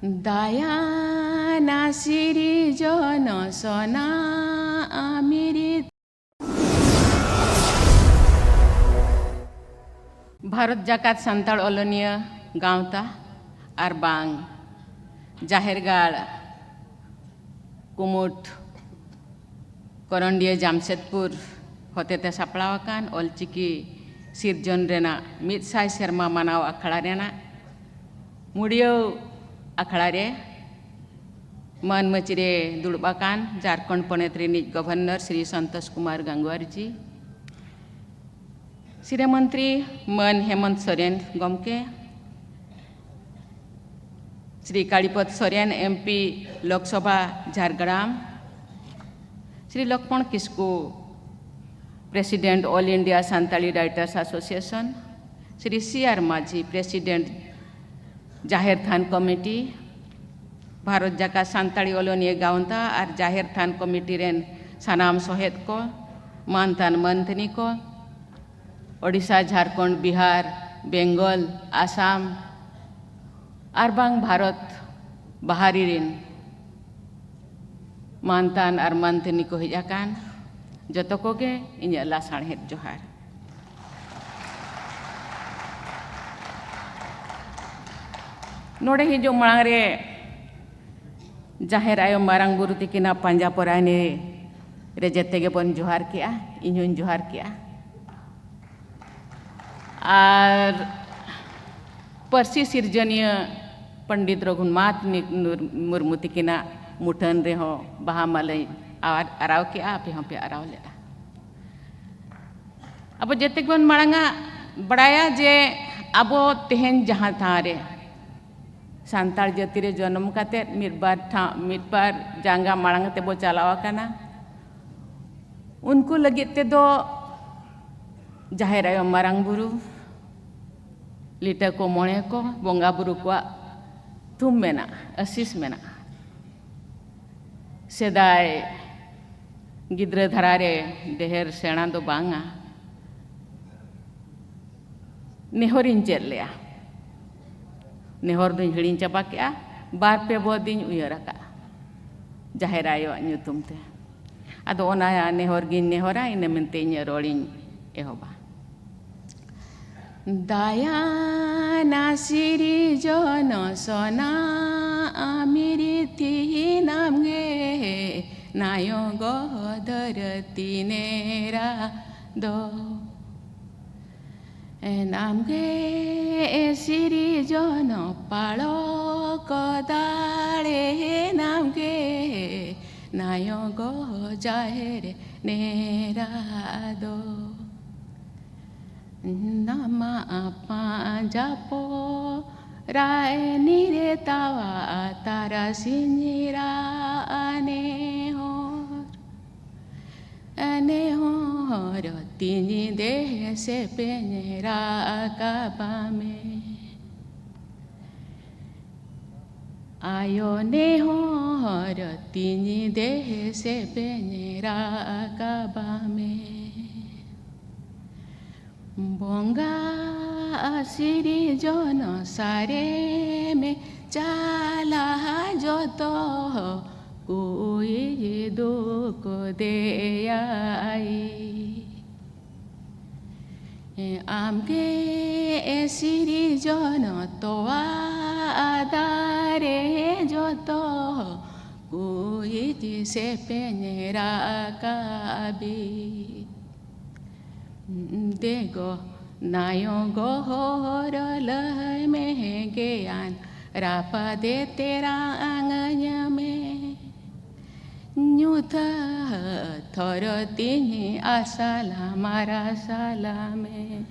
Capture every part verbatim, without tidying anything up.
ᱫᱟᱭᱟᱱᱟ ᱥᱤᱨᱤᱡᱚᱱ ᱥᱚᱱᱟ ᱟᱢᱤᱨᱤᱛ᱾ ᱵᱷᱟᱨᱚᱛ ᱡᱟᱠᱟᱛ ᱥᱟᱱᱛᱟᱲ ᱚᱞᱚᱱᱤᱭᱟᱹ ᱜᱟᱶᱛᱟ ᱟᱨ ᱵᱟᱝ ᱡᱟᱦᱮᱨ ᱜᱟᱲ ᱠᱩᱢᱩᱴ ᱠᱚᱨᱚᱱᱰᱤᱭᱟᱹ ᱡᱟᱢᱥᱮᱫᱽᱯᱩᱨ ᱦᱚᱛᱮᱛᱮ ᱥᱟᱯᱲᱟᱣ ᱟᱠᱟᱱ ᱚᱞᱪᱤᱠᱤ ᱥᱤᱨᱡᱚᱱ ᱨᱮᱱᱟᱜ ᱢᱤᱫ ᱥᱟᱭ ᱥᱮᱨᱢᱟ ᱢᱟᱱᱟᱣ ᱟᱠᱷᱲᱟ ᱨᱮᱱᱟᱜ ᱢᱩᱲᱭᱟᱹᱣ ᱟᱠᱷᱲᱟ ᱨᱮ ᱢᱟᱹᱱ ᱢᱟᱹᱪᱤ ᱨᱮ ᱫᱩᱲᱩᱵ ᱟᱠᱟᱱ ᱡᱷᱟᱨᱠᱷᱚᱸᱰ ᱯᱚᱱᱚᱛ ᱨᱤᱱᱤᱡ ᱜᱚᱵᱷᱚᱨᱱᱚᱨ ᱥᱨᱤ ᱥᱚᱱᱛᱳᱥ ᱠᱩᱢᱟᱨ ᱜᱟᱝᱜᱩᱣᱟᱨ ᱡᱤ, ᱥᱤᱨᱟᱹ ᱢᱚᱱᱛᱨᱤ ᱢᱟᱹᱱ ᱦᱮᱢᱚᱱᱛ ᱥᱚᱨᱮᱱ ᱜᱚᱢᱠᱮ, Shri Kalipada Soren, MP Lok Sabha Jhargram, Shri Lakshman Kisku, president, all India Santali writers association, Shri C R Majhi, president, ᱡᱟᱦᱮᱨ ᱛᱷᱟᱱ ᱠᱚᱢᱤᱴᱤ, ᱵᱷᱟᱨᱚᱛ ᱡᱟᱠᱟᱛ ᱥᱟᱱᱛᱟᱲᱤ ᱚᱞᱚᱱᱤᱭᱟᱹ ᱜᱟᱶᱛᱟ ᱟᱨ ᱡᱟᱦᱮᱨ ᱛᱷᱟᱱ ᱠᱚᱢᱤᱴᱤ ᱨᱮᱱ ᱥᱟᱱᱟᱢ ᱥᱚᱦᱮᱫ ᱠᱚ, ᱢᱟᱱᱛᱟᱱ ᱢᱟᱱᱛᱟᱹᱱᱤ ᱠᱚ, ᱳᱰᱤᱥᱟ, ᱡᱷᱟᱲᱠᱷᱚᱸᱰ, ᱵᱤᱦᱟᱨ, ᱵᱮᱝᱜᱚᱞ, ᱟᱥᱟᱢ ᱟᱨ ᱵᱟᱝ ᱵᱷᱟᱨᱚᱛ ᱵᱟᱦᱟᱨᱤ ᱨᱮᱱ ᱢᱟᱱᱛᱟᱱ ᱟᱨ ᱢᱟᱱᱛᱟᱹᱱᱤ ᱠᱚ ᱦᱮᱡ ᱟᱠᱟᱱ ᱡᱚᱛᱚ ᱠᱚᱜᱮ ᱤᱧᱟᱹᱜ ᱞᱟᱥᱟᱬᱦᱮᱫ ᱡᱚᱦᱟᱨ᱾ ᱱᱚᱰᱮ ᱦᱤᱡᱩᱜ ᱢᱟᱲᱟᱝ ᱨᱮ ᱡᱟᱦᱮᱨ ᱟᱭᱳ ᱢᱟᱨᱟᱝ ᱵᱩᱨᱩ ᱛᱤᱠᱤᱱᱟᱜ ᱯᱟᱸᱡᱟ ᱯᱚᱨᱟᱭᱱᱤ ᱨᱮ ᱡᱮᱛᱮ ᱜᱮᱵᱚᱱ ᱡᱚᱦᱟᱨ ᱠᱮᱜᱼᱟ, ᱤᱧ ᱦᱚᱧ ᱡᱚᱦᱟᱨ ᱠᱮᱜᱼᱟ᱾ ᱟᱨ ᱯᱟᱹᱨᱥᱤ ᱥᱤᱨᱡᱚᱱᱤᱭᱟᱹ ᱯᱚᱱᱰᱤᱛ ᱨᱚᱜᱷᱩᱱᱟᱛᱷ ᱢᱩᱨᱢᱩ ᱛᱤᱠᱤᱱᱟᱜ ᱢᱩᱴᱷᱟᱹᱱ ᱨᱮᱦᱚᱸ ᱵᱟᱦᱟ ᱢᱟᱞᱟᱧ ᱟᱨ-, ᱟᱨᱟᱣ ᱠᱮᱜᱼᱟ, ᱟᱯᱮ ᱦᱚᱸᱯᱮ ᱟᱨᱟᱣ ᱞᱮᱫᱼᱟ᱾ ᱟᱵᱚ ᱡᱮᱛᱮ ᱜᱮᱵᱚᱱ ᱢᱟᱲᱟᱝᱟ ᱵᱟᱲᱟᱭᱟ ᱡᱮ ᱟᱵᱚ ᱛᱮᱦᱮᱧ ᱡᱟᱦᱟᱸ ᱴᱷᱟᱶ ᱨᱮ ᱥᱟᱱᱛᱟᱲ ᱡᱟᱹᱛᱤ ᱨᱮ ᱡᱚᱱᱚᱢ ᱠᱟᱛᱮᱫ ᱢᱤᱫ ᱵᱟᱨ ᱴᱷᱟᱶ, ᱢᱤᱫ ᱵᱟᱨ ᱡᱟᱸᱜᱟ ᱢᱟᱲᱟᱝ ᱛᱮᱵᱚ ᱪᱟᱞᱟᱣ ᱟᱠᱟᱱᱟ, ᱩᱱᱠᱩ ᱞᱟᱹᱜᱤᱫ ᱛᱮᱫᱚ ᱡᱟᱦᱮᱨ ᱟᱭᱳ, ᱢᱟᱨᱟᱝ ᱵᱩᱨᱩ, ᱞᱤᱴᱟᱹ ᱠᱚ, ᱢᱚᱬᱮ ᱠᱚ, ᱵᱚᱸᱜᱟ ᱵᱩᱨᱩ ᱠᱚᱣᱟᱜ ᱛᱷᱩᱢ ᱢᱮᱱᱟᱜᱼᱟ, ᱟᱹᱥᱤᱥ ᱢᱮᱱᱟᱜᱼᱟ᱾ ᱥᱮᱫᱟᱭ ᱜᱤᱫᱽᱨᱟᱹ ᱫᱷᱟᱨᱟ ᱨᱮ ᱰᱷᱮᱨ ᱥᱮᱬᱟ ᱫᱚ ᱵᱟᱝᱟ, ᱱᱮᱦᱚᱨᱤᱧ ᱪᱮᱫ ᱞᱮᱜᱼᱟ᱾ ᱱᱮᱦᱚᱨ ᱫᱩᱧ ᱦᱤᱲᱤᱧ ᱪᱟᱵᱟ ᱠᱮᱜᱼᱟ, ᱵᱟᱨ ᱯᱮ ᱵᱚᱫᱤᱧ ᱩᱭᱦᱟᱹᱨ ᱟᱠᱟᱫᱼᱟ ᱡᱟᱦᱮᱨ ᱟᱭᱳᱣᱟᱜ ᱧᱩᱛᱩᱢ ᱛᱮ᱾ ᱟᱫᱚ ᱚᱱᱟ ᱱᱮᱦᱚᱨ ᱜᱤᱧ ᱱᱮᱦᱚᱨᱟ, ᱤᱱᱟᱹ ᱢᱮᱱᱛᱮ ᱤᱧᱟᱹᱜ ᱨᱚᱲᱤᱧ ᱮᱦᱚᱵᱟ᱾ ᱫᱟᱭᱟᱱᱟ ᱥᱤᱨᱤᱡᱚᱱ ᱥᱚᱱᱟ ᱟᱢᱤᱨᱤ ᱛᱤᱦᱤᱱᱟᱢ ᱜᱮ ᱱᱟᱭᱚ ᱜᱚᱫᱚᱨ ᱛᱤᱱᱮᱨᱟ ᱫᱚ᱾ ᱮᱱᱟᱢ ᱜᱮ ᱥᱤᱨᱤᱡᱚᱱ ᱯᱟᱲᱚᱠ ᱫᱟᱲᱮ ᱮᱱᱟᱢ ᱜᱮ ᱱᱟᱭᱚ ᱜᱚ ᱡᱟᱦᱮᱨ ᱱᱮᱨᱟ ᱫᱚ᱾ ᱱᱟᱢᱟ ᱯᱟᱸᱡᱟ ᱯᱚᱨᱟᱭ ᱱᱤᱨᱮ ᱛᱟᱣᱟ ᱛᱟᱨᱟᱥᱤᱧ ᱨᱟ ᱱᱮᱦᱚᱨ᱾ ᱱᱮᱦᱚᱨ ᱛᱤᱧ ᱫᱮᱦᱮ ᱥᱮᱯᱮᱧ ᱨᱟᱠᱟᱵᱟ ᱢᱮ᱾ ᱟᱭᱳ ᱱᱮᱦᱚᱨ ᱛᱤᱧ ᱫᱮᱦᱮ ᱥᱮᱯᱮᱧ ᱨᱟᱠᱟᱵᱟ ᱢᱮ᱾ ᱵᱚᱸᱜᱟ ᱥᱤᱨᱤᱡᱚᱱ ᱥᱟᱨᱮ ᱢᱮ ᱪᱟᱞᱟ ᱡᱚᱛᱚ ᱠᱩᱭ ᱫᱩᱠ ᱫᱮᱭᱟᱭ᱾ ᱟᱢᱜᱮ ᱥᱤᱨᱤᱡᱚᱱ ᱛᱚᱣᱟ ᱫᱟᱨᱮ ᱡᱚᱛᱚ ᱠᱩᱭ ᱥᱮᱯᱮᱧ ᱨᱟᱠᱟᱵᱤ᱾ ᱫᱮᱜᱚ ᱱᱟᱭᱚ ᱜᱚᱦᱚᱨ ᱞᱟᱹᱭ ᱢᱮ ᱜᱮᱭᱟᱱ ᱨᱟᱯᱟᱫᱮ ᱛᱮᱨᱟᱝ ᱟᱹᱧ ᱢᱮ᱾ ᱧᱩᱛᱟᱹ ᱛᱷᱚᱨᱚ ᱛᱤᱧ ᱟᱥᱟᱞᱟ ᱢᱟᱨᱟᱥᱟᱞᱟ ᱢᱮ᱾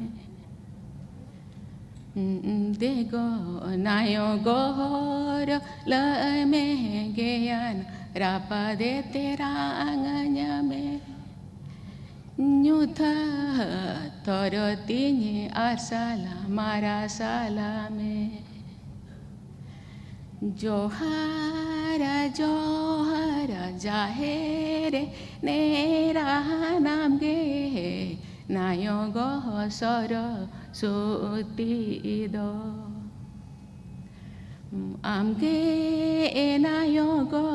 ᱫᱮᱜᱚ ᱱᱟᱭᱚ ᱜᱚᱦᱚᱨ ᱞᱟᱹᱭ ᱢᱮ ᱜᱮᱭᱟᱱ ᱨᱟᱯᱟᱫᱮ ᱛᱮᱨᱟᱝ ᱟᱹᱧ ᱢᱮ᱾ ᱧᱩᱛᱟᱹ ᱛᱚᱨᱚ ᱛᱤᱧ ᱟᱥᱟᱞᱟ ᱢᱟᱨᱟᱥᱟᱞᱟ ᱢᱮ᱾ ᱡᱚᱦᱟᱨ ᱡᱚᱦᱟᱨ ᱡᱟᱦᱮᱨ ᱱᱮᱨᱟ ᱱᱟᱢ ᱜᱮ ᱱᱟᱭᱚ ᱜᱚ ᱥᱚᱨᱚᱥᱚᱛᱤ ᱫᱚ᱾ ᱟᱢᱜᱮ ᱮᱱᱟᱭᱚ ᱜᱚ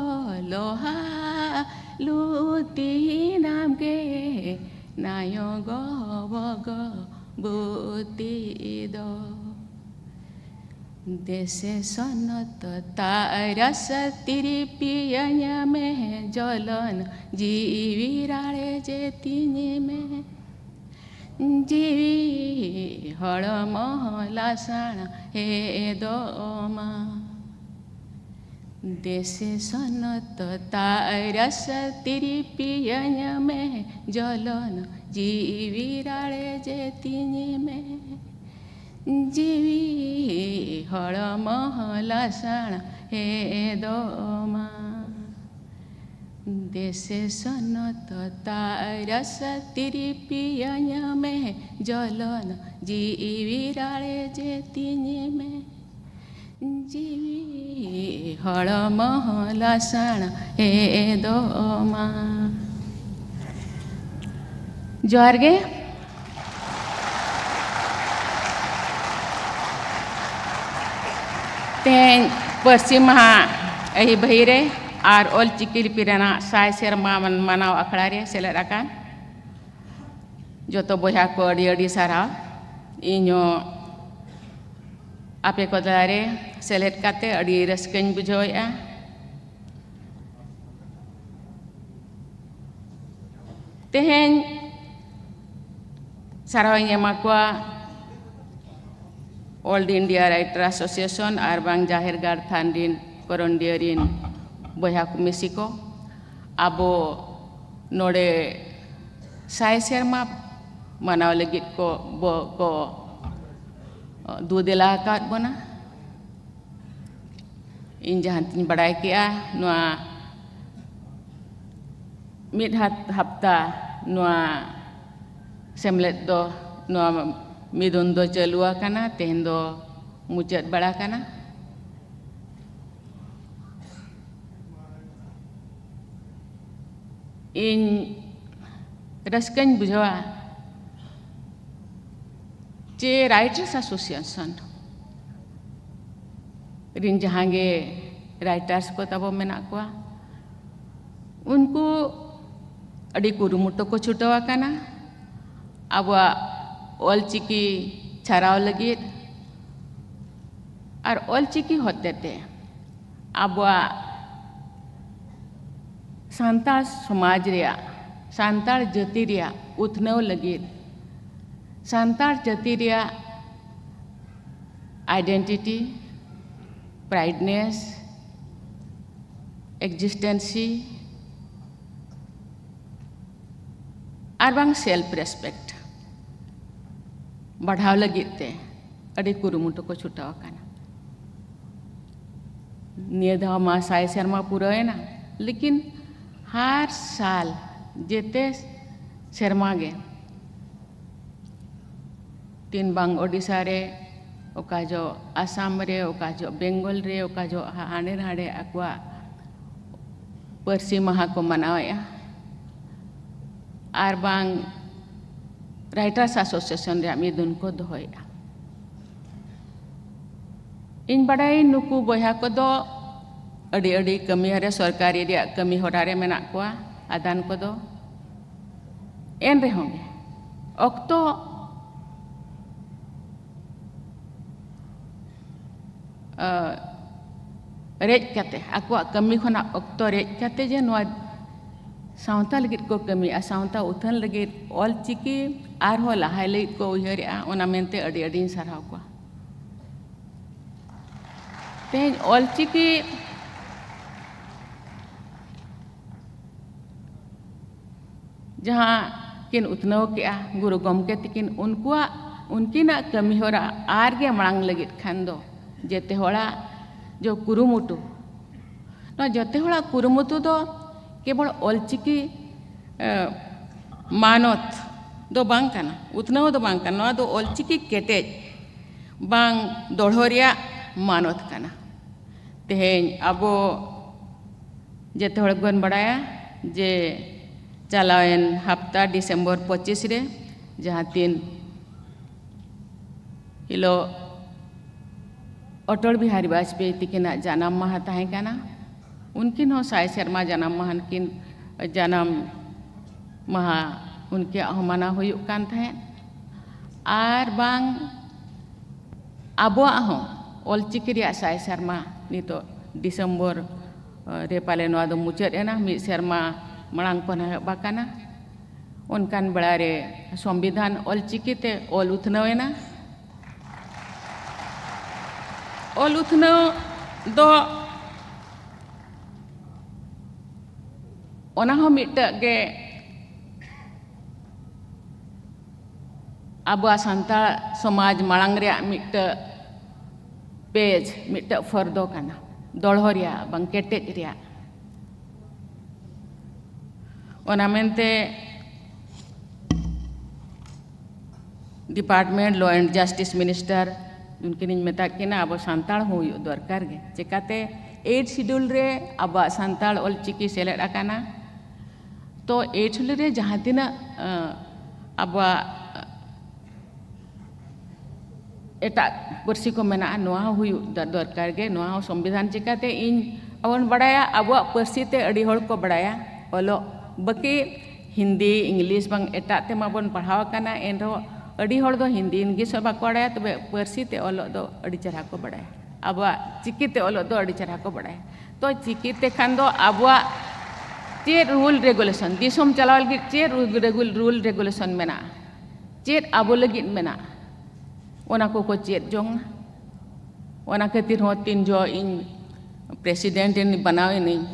ᱞᱚᱦᱟ ᱞᱩᱛᱤᱱ, ᱟᱢᱜᱮ ᱮᱱᱟᱭᱚ ᱜᱚ ᱵᱚᱜᱚᱵᱩᱛᱤ ᱫᱚ᱾ ᱫᱮᱥᱮ ᱥᱚᱱᱚᱛ ᱛᱟᱨᱟᱥ ᱛᱤᱨᱤᱯᱤᱭᱟᱹᱧ ᱢᱮ ᱡᱚᱞᱚᱱ, ᱡᱤᱣᱤ ᱨᱟᱲᱮᱡᱮ ᱛᱤᱧ ᱢᱮ᱾ ᱡᱤᱣᱤ ᱦᱚᱲᱢᱚ ᱞᱟᱥᱟᱬ ᱦᱮᱫᱚᱜ ᱢᱟ᱾ ᱫᱮᱥᱮ ᱥᱚᱱᱚᱛ ᱛᱟᱨᱟᱥ ᱛᱤᱨᱤᱯᱤᱭᱟᱹᱧ ᱢᱮ ᱡᱚᱞᱚᱱ, ᱡᱤᱣᱤ ᱨᱟᱲᱮᱡᱮ ᱛᱤᱧ ᱢᱮ᱾ ᱡᱤᱣᱤ ᱦᱚᱲᱢᱚ ᱞᱟᱥᱟᱬ ᱦᱮᱫᱚᱜ ᱢᱟ᱾ ᱫᱮᱥᱮ ᱥᱚᱱᱚᱛ ᱛᱟᱨᱟᱥ ᱛᱤᱨᱤᱯᱤᱭᱟᱹᱧ ᱢᱮ ᱡᱚᱞᱚᱱ, ᱡᱤᱣᱤ ᱨᱟᱲᱮᱡᱮ ᱛᱤᱧ ᱢᱮ᱾ ᱡᱤᱣᱤ ᱦᱚᱲᱢᱚ ᱞᱟᱥᱟᱬ ᱦᱮᱫᱚᱜ ᱢᱟ᱾ ᱡᱚᱦᱟᱨ ᱜᱮ᱾ ᱛᱮᱦᱮᱧ ᱯᱟᱹᱨᱥᱤ ᱢᱟᱦᱟ ᱟᱹᱦᱤ ᱵᱟᱹᱦᱤ ᱨᱮ ᱟᱨ ᱚᱞ ᱪᱤᱠᱤ ᱞᱤᱯᱤ ᱨᱮᱱᱟᱜ ᱥᱟᱭ ᱥᱮᱨᱢᱟ ᱢᱟᱱᱟᱣ ᱟᱠᱷᱲᱟ ᱨᱮ ᱥᱮᱞᱮᱫ ᱟᱠᱟᱱ ᱡᱚᱛᱚ ᱵᱚᱭᱦᱟ ᱠᱚ ᱟᱹᱰᱤ ᱟᱹᱰᱤ ᱥᱟᱨᱦᱟᱣ᱾ ᱤᱧ ᱦᱚᱸ ᱟᱯᱮ ᱠᱚ ᱛᱟᱞᱟᱨᱮ ᱥᱮᱞᱮᱫ ᱠᱟᱛᱮ ᱟᱹᱰᱤ ᱨᱟᱹᱥᱠᱟᱹᱧ ᱵᱩᱡᱷᱟᱹᱣᱮᱫᱼᱟ᱾ ᱛᱮᱦᱮᱧ ᱥᱟᱨᱦᱟᱣᱤᱧ ᱮᱢᱟ ᱠᱚᱣᱟ All India Writer Association ᱟᱨ ᱵᱟᱝ ᱡᱟᱦᱮᱨ ᱜᱟᱲ ᱛᱷᱟᱱ ᱨᱤᱱ ᱠᱚᱨᱚᱱᱰᱤᱭᱟᱹ ᱨᱤᱱ ᱵᱚᱭᱦᱟ ᱠᱚ ᱢᱤᱥᱤ ᱠᱚ᱾ ᱟᱵᱚ ᱱᱚᱰᱮ ᱥᱟᱭ ᱥᱮᱨᱢᱟ ᱢᱟᱱᱟᱣ ᱞᱟᱹᱜᱤᱫ ᱠᱚ, ᱵᱚ-, ᱠᱚ ᱫᱩ ᱫᱮᱞᱟ ᱟᱠᱟᱫ ᱵᱚᱱᱟ᱾ ᱤᱧ ᱡᱟᱦᱟᱸ ᱛᱤᱧ ᱵᱟᱲᱟᱭ ᱠᱮᱜᱼᱟ, ᱱᱚᱣᱟ ᱢᱤᱫ ᱦᱟᱯ-, ᱦᱟᱯᱛᱟ ᱱᱚᱣᱟ ᱥᱮᱢᱞᱮᱫ ᱫᱚ, ᱱᱚᱣᱟ ᱢᱤᱫᱩᱱ ᱫᱚ ᱪᱟᱹᱞᱩ ᱟᱠᱟᱱᱟ, ᱛᱮᱦᱮᱧ ᱫᱚ ᱢᱩᱪᱟᱹᱫ ᱵᱟᱲᱟ ᱠᱟᱱᱟ᱾ ᱤᱧ ᱨᱟᱹᱥᱠᱟᱹᱧ ᱵᱩᱡᱷᱟᱹᱣᱟ ᱡᱮ Writers Association ᱨᱤᱱ ᱡᱟᱦᱟᱸ ᱜᱮ writers ᱠᱚ ᱛᱟᱵᱚ ᱢᱮᱱᱟᱜ ᱠᱚᱣᱟ, ᱩᱱᱠᱩ ᱟᱹᱰᱤ ᱠᱩᱨᱩᱢᱩᱴᱩ ᱠᱚ ᱪᱷᱩᱴᱟᱹᱣ ᱟᱠᱟᱱᱟ ᱟᱵᱚᱣᱟᱜ ᱚᱞᱪᱤᱠᱤ ᱪᱷᱟᱨᱟᱣ ᱞᱟᱹᱜᱤᱫ᱾ ᱟᱨ ᱚᱞᱪᱤᱠᱤ ᱦᱚᱛᱮᱛᱮ ᱟᱵᱚᱣᱟᱜ ᱥᱟᱱᱛᱟᱲ ᱥᱚᱢᱟᱡᱽ ᱨᱮᱭᱟᱜ, ᱥᱟᱱᱛᱟᱲ ᱡᱟᱹᱛᱤ ᱨᱮᱭᱟᱜ ᱩᱛᱱᱟᱹᱣ ᱞᱟᱹᱜᱤᱫ, ᱥᱟᱱᱛᱟᱲ ᱡᱟᱹᱛᱤ ᱨᱮᱭᱟᱜ identity, prideness, existency ᱟᱨ ᱵᱟᱝ self respect ᱵᱟᱲᱦᱟᱣ ᱞᱟᱹᱜᱤᱫ ᱛᱮ ᱟᱹᱰᱤ ᱠᱩᱨᱩᱢᱩᱴᱩ ᱠᱚ ᱪᱷᱩᱴᱟᱹᱣ ᱟᱠᱟᱱᱟ᱾ ᱱᱤᱭᱟᱹ ᱫᱷᱟᱣ ᱢᱟ ᱥᱟᱭ ᱥᱮᱨᱢᱟ ᱯᱩᱨᱟᱹᱣᱮᱱᱟ, ᱞᱮᱠᱤᱱ ᱦᱟᱨ ᱥᱟᱞ ᱡᱮᱛᱮ ᱥᱮᱨᱢᱟ ᱜᱮ ᱛᱤᱱ ᱵᱟᱝ ᱳᱰᱤᱥᱟ ᱨᱮ, ᱚᱠᱟ ᱡᱚ ᱟᱥᱟᱢ ᱨᱮ, ᱚᱠᱟ ᱡᱚ ᱵᱮᱝᱜᱚᱞ ᱨᱮ, ᱚᱠᱟ ᱡᱚ ᱦᱟ-, ᱦᱟᱸᱰᱮ ᱱᱟᱰᱮ ᱟᱠᱚᱣᱟᱜ ᱯᱟᱹᱨᱥᱤ ᱢᱟᱦᱟ ᱠᱚ ᱢᱟᱱᱟᱣᱮᱫᱼᱟ, ᱟᱨ ᱵᱟᱝ Writers Association ᱨᱮᱭᱟᱜ ᱢᱤᱫᱩᱱ ᱠᱚ ᱫᱚᱦᱚᱭᱮᱫᱼᱟ᱾ ᱤᱧ ᱵᱟᱰᱟᱭᱟᱹᱧ ᱱᱩᱠᱩ ᱵᱚᱭᱦᱟ ᱠᱚᱫᱚ ᱟᱹᱰᱤ ᱟᱹᱰᱤ ᱠᱟᱹᱢᱤ ᱨᱮ, ᱥᱚᱨᱠᱟᱨᱤ ᱨᱮᱭᱟᱜ ᱠᱟᱹᱢᱤ ᱦᱚᱨᱟ ᱨᱮ ᱢᱮᱱᱟᱜ ᱠᱚᱣᱟ, ᱟᱫᱟᱱ ᱠᱚᱫᱚ᱾ ᱮᱱ ᱨᱮᱦᱚᱸ ᱜᱮ ᱚᱠᱛᱚ, ᱟ, ᱨᱮᱡ ᱠᱟᱛᱮ, ᱟᱠᱚᱣᱟᱜ ᱠᱟᱹᱢᱤ ᱠᱷᱚᱱᱟᱜ ᱚᱠᱛᱚ ᱨᱮᱡ ᱠᱟᱛᱮ ᱡᱮ ᱱᱚᱣᱟ ᱥᱟᱶᱛᱟ ᱞᱟᱹᱜᱤᱫ ᱠᱚ ᱠᱟᱹᱢᱤᱭᱟ, ᱥᱟᱶᱛᱟ ᱩᱛᱷᱟᱹᱱ ᱞᱟᱹᱜᱤᱫ, ᱚᱞᱪᱤᱠᱤ ᱟᱨᱦᱚᱸ ᱞᱟᱦᱟᱭ ᱞᱟᱹᱜᱤᱫ ᱠᱚ ᱩᱭᱦᱟᱹᱨᱮᱜᱼᱟ, ᱚᱱᱟ ᱢᱮᱱᱛᱮ ᱟᱹᱰᱤ ᱟᱹᱰᱤᱧ ᱥᱟᱨᱦᱟᱣ ᱠᱚᱣᱟ᱾ ᱛᱮᱦᱮᱧ ᱚᱞᱪᱤᱠᱤ ᱡᱟᱦᱟᱸ ᱠᱤᱱ ᱩᱛᱱᱟᱹᱣ ᱠᱮᱜᱼᱟ ᱜᱩᱨᱩ ᱜᱚᱢᱠᱮ ᱛᱤᱠᱤᱱ, ᱩᱱᱠᱩᱣᱟᱜ, ᱩᱱᱠᱤᱱᱟᱜ ᱠᱟᱹᱢᱤᱦᱚᱨᱟ ᱟᱨ ᱜᱮ ᱢᱟᱲᱟᱝ ᱞᱟᱹᱜᱤᱫ ᱠᱷᱟᱱ ᱫᱚ ᱡᱮᱛᱮ ᱦᱚᱲᱟᱜ ᱡᱚ ᱠᱩᱨᱩᱢᱩᱴᱩ, ᱱᱚᱣᱟ ᱡᱮᱛᱮ ᱦᱚᱲᱟᱜ ᱠᱩᱨᱩᱢᱩᱴᱩ ᱫᱚ ᱠᱮᱵᱚᱞ ᱚᱞᱪᱤᱠᱤ, ᱮ, ᱢᱟᱱᱚᱛ ᱫᱚ ᱵᱟᱝ ᱠᱟᱱᱟ, ᱩᱛᱱᱟᱹᱣ ᱫᱚ ᱵᱟᱝ ᱠᱟᱱᱟ, ᱱᱚᱣᱟ ᱫᱚ ᱚᱞᱪᱤᱠᱤ ᱠᱮᱴᱮᱡ ᱵᱟᱝ ᱫᱚᱲᱦᱚ ᱨᱮᱭᱟᱜ ᱢᱟᱱᱚᱛ ᱠᱟᱱᱟ᱾ ᱛᱮᱦᱮᱧ ᱟᱵᱚ ᱡᱮᱛᱮ ᱦᱚᱲ ᱜᱮᱵᱚᱱ ᱵᱟᱲᱟᱭᱟ ᱡᱮ ᱪᱟᱞᱟᱣᱮᱱ ᱦᱟᱯᱛᱟ ᱰᱤᱥᱮᱢᱵᱚᱨ ᱯᱚᱸᱪᱤᱥ ᱨᱮ ᱡᱟᱦᱟᱸ ᱛᱤᱱ ᱦᱤᱞᱳᱜ ᱚᱴᱚᱞ ᱵᱤᱦᱟᱨᱤ ᱵᱟᱡᱽᱯᱮᱭᱤ ᱛᱤᱠᱤᱱᱟᱜ ᱡᱟᱱᱟᱢ ᱢᱟᱦᱟ ᱛᱟᱦᱮᱸ ᱠᱟᱱᱟ᱾ ᱩᱱᱠᱤᱱ ᱦᱚᱸ ᱥᱟᱭ ᱥᱮᱨᱢᱟ ᱡᱟᱱᱟᱢ ᱢᱟᱦᱟ ᱠᱤᱱ, ᱡᱟᱱᱟᱢ ᱢᱟᱦᱟ ᱩᱱᱠᱤᱭᱟᱜ ᱦᱚᱸ ᱢᱟᱱᱟᱣ ᱦᱩᱭᱩᱜ ᱠᱟᱱ ᱛᱟᱦᱮᱸᱫ᱾ ᱟᱨ ᱵᱟᱝ ᱟᱵᱚᱣᱟᱜ ᱦᱚᱸ ᱚᱞᱪᱤᱠᱤ ᱨᱮᱭᱟᱜ ᱥᱟᱭ ᱥᱮᱨᱢᱟ ᱱᱤᱛᱚᱜ ᱰᱤᱥᱮᱢᱵᱚᱨ, ᱮ, ᱨᱮ ᱯᱟᱞᱮ ᱱᱚᱣᱟ ᱫᱚ ᱢᱩᱪᱟᱹᱫ ᱮᱱᱟ, ᱢᱤᱫ ᱥᱮᱨᱢᱟ ᱢᱟᱲᱟᱝ ᱠᱷᱚᱱ ᱮᱦᱚᱵ ᱟᱠᱟᱱᱟ᱾ ᱚᱱᱠᱟᱱ ᱵᱮᱲᱟ ᱨᱮ ᱥᱚᱝᱵᱤᱫᱷᱟᱱ ᱚᱞᱪᱤᱠᱤ ᱛᱮ ᱚᱞ ᱩᱛᱱᱟᱹᱣ ᱮᱱᱟ᱾ ᱚᱞ ᱩᱛᱱᱟᱹᱣ ᱫᱚ ᱚᱱᱟ ᱦᱚᱸ ᱢᱤᱫᱴᱟᱹᱜ ᱜᱮ ᱟᱵᱚᱣᱟᱜ ᱥᱟᱱᱛᱟᱲ ᱥᱚᱢᱟᱡᱽ ᱢᱟᱲᱟᱝ ᱨᱮᱭᱟᱜ ᱢᱤᱫᱴᱟᱹᱜ ᱯᱮᱡᱽ, ᱢᱤᱫᱴᱟᱹᱜ ᱯᱷᱚᱨᱫᱚ ᱠᱟᱱᱟ, ᱫᱚᱲᱦᱚ ᱨᱮᱭᱟᱜ ᱵᱟᱝ ᱠᱮᱴᱮᱡ ᱨᱮᱭᱟᱜ᱾ ᱚᱱᱟ ᱢᱮᱱᱛᱮ Department Law and Justice Minister ᱩᱱᱠᱤᱱᱤᱧ ᱢᱮᱛᱟᱫ ᱠᱤᱱᱟ, ᱟᱵᱚ ᱥᱟᱱᱛᱟᱲ ᱦᱚᱸ ᱦᱩᱭᱩᱜ ᱫᱚᱨᱠᱟᱨ ᱜᱮ᱾ ᱪᱮᱠᱟᱛᱮ Eighth Schedule ᱨᱮ ᱟᱵᱚᱣᱟᱜ ᱥᱟᱱᱛᱟᱲ ᱚᱞᱪᱤᱠᱤ ᱥᱮᱞᱮᱫ ᱟᱠᱟᱱᱟ᱾ ᱛᱚ Eighth Schedule ᱨᱮ ᱡᱟᱦᱟᱸ ᱛᱤᱱᱟᱹᱜ, ᱟᱸ, ᱟᱵᱚᱣᱟᱜ ᱮᱴᱟᱜ ᱯᱟᱹᱨᱥᱤ ᱠᱚ ᱢᱮᱱᱟᱜᱼᱟ, ᱱᱚᱣᱟ ᱦᱚᱸ ᱦᱩᱭᱩᱜ ᱫᱚ-, ᱫᱚᱨᱠᱟᱨ ᱜᱮ᱾ ᱱᱚᱣᱟ ᱦᱚᱸ ᱥᱚᱝᱵᱤᱫᱷᱟᱱ ᱪᱤᱠᱟᱹᱛᱮ ᱤᱧ, ᱟᱵᱚᱱ ᱵᱟᱲᱟᱭᱟ, ᱟᱵᱚᱣᱟᱜ ᱯᱟᱹᱨᱥᱤ ᱛᱮ ᱟᱹᱰᱤ ᱦᱚᱲ ᱠᱚ ᱵᱟᱲᱟᱭᱟ ᱚᱞᱚᱜ, ᱵᱟᱹᱠᱤ ᱦᱤᱱᱫᱤ, ᱤᱝᱞᱤᱥ ᱵᱟᱝ ᱮᱴᱟᱜ ᱛᱮᱢᱟ ᱵᱚᱱ ᱯᱟᱲᱦᱟᱣ ᱟᱠᱟᱱᱟ, ᱮᱱᱨᱮᱦᱚᱸ ᱟᱹᱰᱤ ᱦᱚᱲ ᱫᱚ ᱦᱤᱱᱫᱤ, ᱤᱝᱞᱤᱥ ᱦᱚᱸ ᱵᱟᱠᱚ ᱵᱟᱲᱟᱭᱟ, ᱛᱚᱵᱮ ᱯᱟᱹᱨᱥᱤ ᱛᱮ ᱚᱞᱚᱜ ᱫᱚ ᱟᱹᱰᱤ ᱪᱮᱦᱨᱟ ᱠᱚ ᱵᱟᱲᱟᱭᱟ, ᱟᱵᱚᱣᱟᱜ ᱪᱤᱠᱤ ᱛᱮ ᱚᱞᱚᱜ ᱫᱚ ᱟᱹᱰᱤ ᱪᱮᱦᱨᱟ ᱠᱚ ᱵᱟᱲᱟᱭᱟ᱾ ᱛᱚ ᱪᱤᱠᱤ ᱛᱮ ᱠᱷᱟᱱ ᱫᱚ ᱟᱵᱚᱣᱟᱜ ᱪᱮᱫ rule regulation, ᱫᱤᱥᱚᱢ ᱪᱟᱞᱟᱣ ᱞᱟᱹᱜᱤᱫ ᱪᱮᱫ rule regu-, rule regulation ᱢᱮᱱᱟᱜᱼᱟ, ᱪᱮᱫ ᱟᱵᱚ ᱞᱟᱹᱜᱤᱫ ᱢᱮᱱᱟᱜᱼᱟ, ᱚᱱᱟ ᱠᱚᱠᱚ ᱪᱮᱫ ᱡᱚᱝᱟ᱾ ᱚᱱᱟ ᱠᱷᱟᱹᱛᱤᱨ ᱦᱚᱸ ᱛᱤᱱ ᱡᱚᱦᱚᱜ ᱤᱧ president ᱤᱧ ᱵᱮᱱᱟᱣ ᱮᱱᱟᱹᱧ,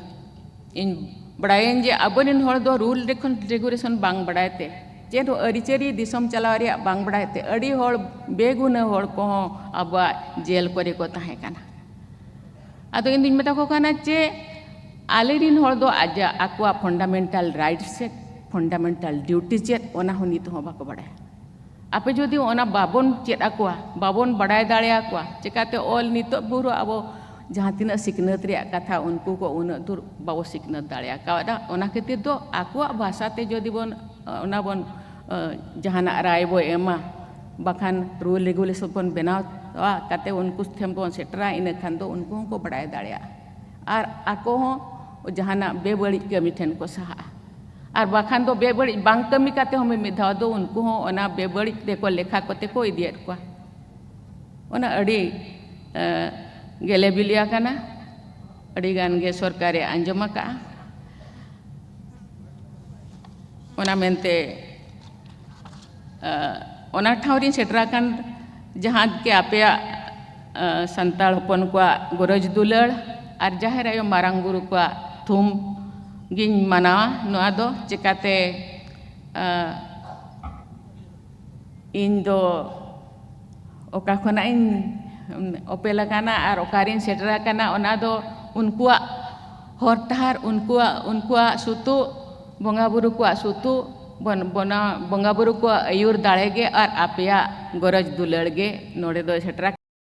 ᱤᱧ ᱵᱟᱲᱟᱭᱟᱹᱧ ᱡᱮ ᱟᱵᱚᱨᱮᱱ ᱦᱚᱲ ᱫᱚ rule ᱨᱮᱠᱷᱚᱱ regulation ᱵᱟᱝ ᱵᱟᱲᱟᱭ ᱛᱮ, ᱪᱮᱫ ᱦᱚᱸ ᱟᱹᱨᱤᱪᱟᱹᱞᱤ ᱫᱤᱥᱚᱢ ᱪᱟᱞᱟᱣ ᱨᱮᱭᱟᱜ ᱵᱟᱝ ᱵᱟᱲᱟᱭ ᱛᱮ, ᱟᱹᱰᱤ ᱦᱚᱲ ᱵᱮᱜᱩᱱᱟᱹ ᱦᱚᱲ ᱠᱚᱦᱚᱸ ᱟᱵᱚᱣᱟᱜ ᱡᱮᱞ ᱠᱚᱨᱮ ᱠᱚ ᱛᱟᱦᱮᱸ ᱠᱟᱱᱟ᱾ ᱟᱫᱚ ᱤᱧ ᱫᱩᱧ ᱢᱮᱛᱟ ᱠᱚ ᱠᱟᱱᱟ ᱡᱮ ᱟᱞᱮᱨᱮᱱ ᱦᱚᱲ ᱫᱚ ᱟᱡᱟᱜ, ᱟᱠᱚᱣᱟᱜ fundamental rights ᱪᱮᱫ, fundamental duty ᱪᱮᱫ, ᱚᱱᱟ ᱦᱚᱸ ᱱᱤᱛ ᱦᱚᱸ ᱵᱟᱠᱚ ᱵᱟᱲᱟᱭᱟ᱾ ᱟᱯᱮ ᱡᱩᱫᱤ ᱚᱱᱟ ᱵᱟᱵᱚᱱ ᱪᱮᱫ ᱟᱠᱚᱣᱟ, ᱵᱟᱵᱚᱱ ᱵᱟᱲᱟᱭ ᱫᱟᱲᱮᱭᱟᱠᱚᱣᱟ, ᱪᱮᱠᱟᱛᱮ ᱚᱞ ᱱᱤᱛᱚᱜ ᱵᱷᱳᱨ ᱟᱵᱚ ᱡᱟᱦᱟᱸ ᱛᱤᱱᱟᱹᱜ ᱥᱤᱠᱷᱱᱟᱹᱛ ᱨᱮᱭᱟᱜ ᱠᱟᱛᱷᱟ, ᱩᱱᱠᱩ ᱠᱚ ᱩᱱᱟᱹᱜ ᱫᱩᱨ ᱵᱟᱵᱚ ᱥᱤᱠᱷᱱᱟᱹᱛ ᱫᱟᱲᱮᱭᱟᱠᱟᱣᱫᱟ᱾ ᱚᱱᱟ ᱠᱷᱟᱹᱛᱤᱨ ᱫᱚ ᱟᱠᱚᱣᱟᱜ ᱵᱷᱟᱥᱟ ᱛᱮ ᱡᱩᱫᱤ ᱵᱚᱱ, ᱚᱱᱟ ᱵᱚᱱ, ᱡᱟᱦᱟᱱᱟᱜ ᱨᱟᱭ ᱵᱚ ᱮᱢᱟ, ᱵᱟᱠᱷᱟᱱ rule regulation ᱵᱚᱱ ᱵᱮᱱᱟᱣ ᱛᱚ ᱠᱟᱛᱮ ᱩᱱᱠᱩ ᱴᱷᱮᱱ ᱵᱚᱱ ᱥᱮᱴᱮᱨᱟ, ᱤᱱᱟᱹ ᱠᱷᱟᱱ ᱫᱚ ᱩᱱᱠᱩ ᱦᱚᱸᱠᱚ ᱵᱟᱲᱟᱭ ᱫᱟᱲᱮᱭᱟᱜᱼᱟ ᱟᱨ ᱟᱠᱚ ᱦᱚᱸ ᱡᱟᱦᱟᱱᱟᱜ ᱵᱮᱵᱟᱹᱲᱤᱡ ᱠᱟᱹᱢᱤ ᱴᱷᱮᱱ ᱠᱚ ᱥᱟᱦᱟᱜᱼᱟ᱾ ᱟᱨ ᱵᱟᱠᱷᱟᱱ ᱫᱚ ᱵᱮᱵᱟᱹᱲᱤᱡ ᱵᱟᱝ ᱠᱟᱹᱢᱤ ᱠᱟᱛᱮ ᱦᱚᱸ ᱢᱤᱢᱤᱫ ᱫᱷᱟᱣ ᱫᱚ ᱩᱱᱠᱩ ᱦᱚᱸ ᱚᱱᱟ ᱵᱮᱵᱟᱹᱲᱤᱡ ᱨᱮᱠᱚ ᱞᱮᱠᱷᱟ ᱠᱚᱛᱮ ᱠᱚ ᱤᱫᱤᱭᱮᱫ ᱠᱚᱣᱟ᱾ ᱚᱱᱟ ᱟᱹᱰᱤ ᱮ, ᱜᱮᱞᱮ ᱵᱤᱞᱤ ᱟᱠᱟᱱᱟ᱾ ᱟᱹᱰᱤ ᱜᱟᱱ ᱜᱮ ᱥᱚᱨᱠᱟᱨᱮ ᱟᱸᱡᱚᱢ ᱟᱠᱟᱫᱼᱟ᱾ ᱚᱱᱟ ᱢᱮᱱᱛᱮ ᱮ, ᱚᱱᱟ ᱴᱷᱟᱶ ᱨᱤᱧ ᱥᱮᱴᱮᱨ ᱟᱠᱟᱱ ᱡᱟᱦᱟᱸ ᱜᱮ ᱟᱯᱮᱭᱟᱜ ᱮ, ᱥᱟᱱᱛᱟᱲ ᱦᱚᱯᱚᱱ ᱠᱚᱣᱟᱜ ᱜᱚᱨᱚᱡᱽ ᱫᱩᱞᱟᱹᱲ ᱟᱨ ᱡᱟᱦᱮᱨ ᱟᱭᱳ ᱢᱟᱨᱟᱝ ᱵᱩᱨᱩ ᱠᱚᱣᱟᱜ ᱛᱷᱩᱢ ᱜᱤᱧ ᱢᱟᱱᱟᱣᱟ᱾ ᱱᱚᱣᱟ ᱫᱚ ᱪᱮᱠᱟᱛᱮ ᱮ, ᱤᱧ ᱫᱚ ᱚᱠᱟ ᱠᱷᱚᱱᱟᱜ ᱤᱧ ᱚᱯᱮᱞ ᱟᱠᱟᱱᱟ ᱟᱨ ᱚᱠᱟᱨᱤᱧ ᱥᱮᱴᱮᱨ ᱟᱠᱟᱱᱟ, ᱚᱱᱟ ᱫᱚ ᱩᱱᱠᱩᱣᱟᱜ ᱦᱚᱨ ᱰᱟᱦᱟᱨ, ᱩᱱᱠᱩᱣᱟᱜ, ᱩᱱᱠᱩᱣᱟᱜ ᱥᱩᱛᱩᱜ, ᱵᱚᱸᱜᱟ ᱵᱩᱨᱩ ᱠᱚᱣᱟᱜ ᱥᱩᱛᱩᱜ, ᱵᱚᱱ-, ᱵᱚᱱᱟ-, ᱵᱚᱸᱜᱟ ᱵᱩᱨᱩ ᱠᱚᱣᱟᱜ ᱟᱹᱭᱩᱨ ᱫᱟᱲᱮ ᱜᱮ ᱟᱨ ᱟᱯᱮᱭᱟᱜ ᱜᱚᱨᱚᱡᱽ ᱫᱩᱞᱟᱹᱲ ᱜᱮ ᱱᱚᱰᱮ ᱫᱚ ᱥᱮᱴᱮᱨ